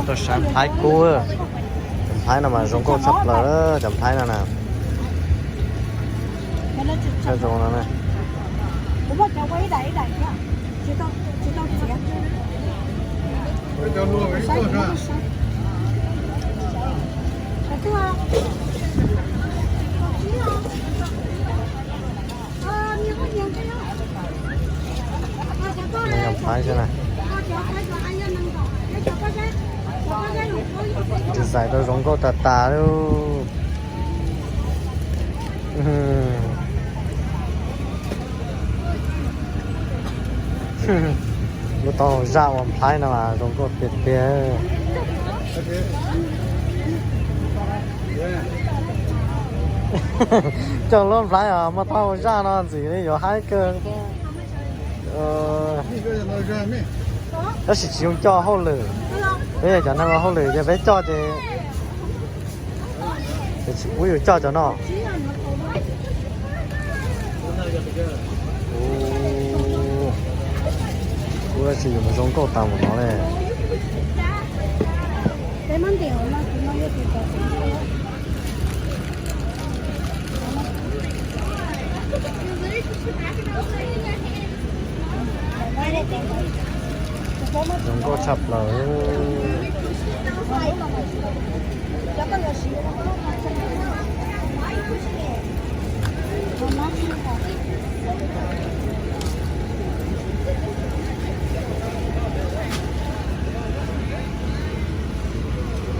Tuaj saib nplhaib kub. Cov nplhaib no mas zoo nkauj tshaj plaws, cov nplhaib no na. Saib zoo no na. Nplhaib xwb na. Design tau zoo nkauj tas tas li. Lub taub hau zaj uas nplhaib no mas zoo nkauj tiag tiag. Coj lub nplhaib os, muaj taub hau zaj no ntxim li yuav haib kawg. Tab sis tsis zoo coj hauj lwm. Peb yog cov neeg ua hauj lwm ces peb coj ces, ces tsis pub yus coj cov no. Ua tsis yus mus zoo nkauj tas mus no li. Zoo nkauj tshaj plaws.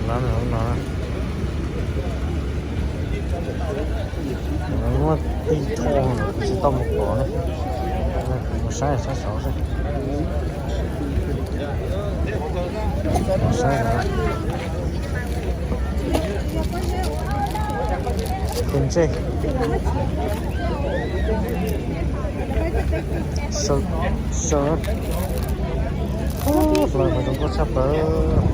Lab no, muaj tib tho kuv tsis tau mus pom ne. Kuv mus saib saib saud xwb. Tus ntsej. Sawv, sawv. Ub, plaws mas zoo nkauj tshaj plaws.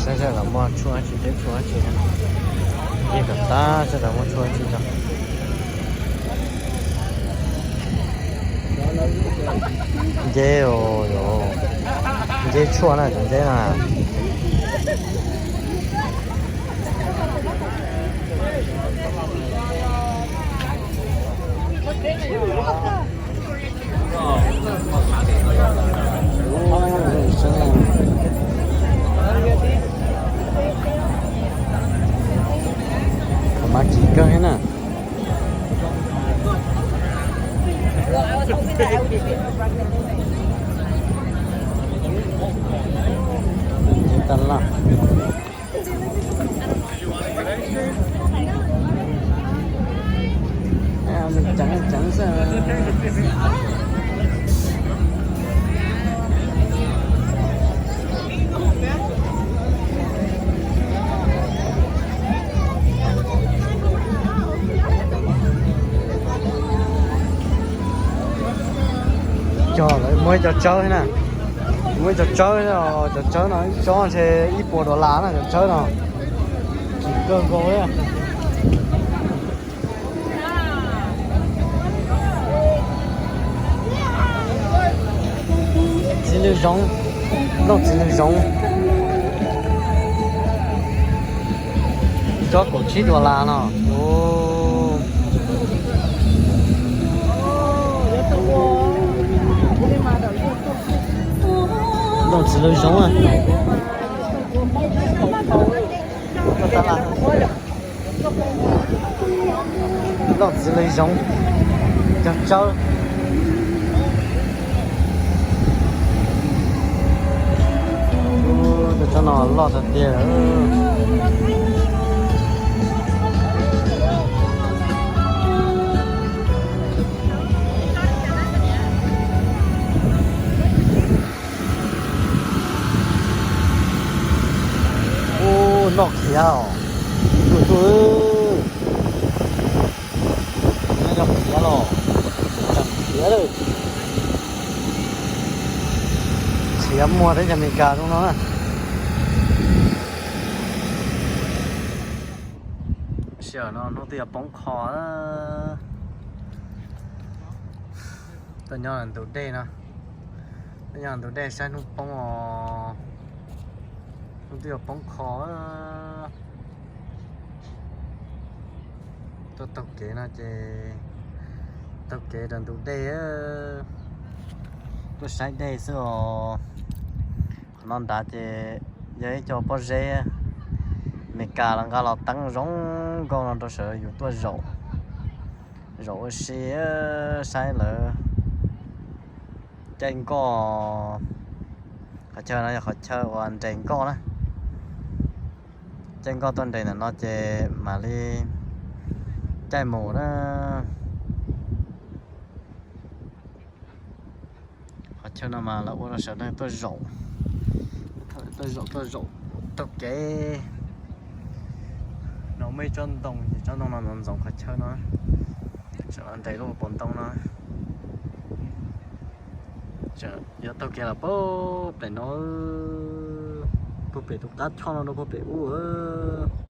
Saib seb lawv muaj tshuaj dab tsi, tshuaj dab tsi. Yeej kom tab seb lawv muaj tshuaj dab tsi tso. Nceb os, nceb tshuaj na, cov nceb na. Qhov mas kim kawg thiab na. Tab laj. Ceev ceev xwb. Cog lawv muaj ib co tsawb na, muaj ib co tsawb, cov tsawb no ib tsob ntshe ib puas dollar na cov tsawb no. Kim kawg nkaus li. Txiv lws zoov, nplooj txiv lws zoov. Tsob kaum tsib dollar no. Nplooj txiv lws zoov. Nplooj txiv lws zoov, cog tsawb. Tus tsawb no loj tiag tiag. Ub, noj khiav os. Tus tus. Los tseem khiav lawm. Khiav muag teb chaws Amelikas zoo no na. Sij hawm no hnub twb yuav poob qho. Tuaj nyob ntug dej no, tuaj nyob ntug dej saib hnub poob os. Hnub twb yuav poob qho. Tuaj taug kev no ces taug kev rau ntug dej, tuaj saib dej xwb os. Qhov no nrad ces yog ib co pob zeb Amelikas los nqa los teeb zoo nkauj no rau sawv yus tuaj zaum, zaum ua si, saib lawv caij nkoj. Qhov chaw no yog qhov chaw uas nres nkoj na. Caij nkoj tuaj nres ntawm no ces mam li caij mus na. Qhov chaw no mas lawv ua rau sawv daws tuaj zaum, tuaj zaum tuaj zaum taug kev. No muaj ib tsob ntoo ces tsob ntoo no ntxoov ntxoov qhov chaw no, tseem los nres lub pob ntoo no. Yuav taug kev los puag pem no, puag pem tus qab choj no rau puag pem ub.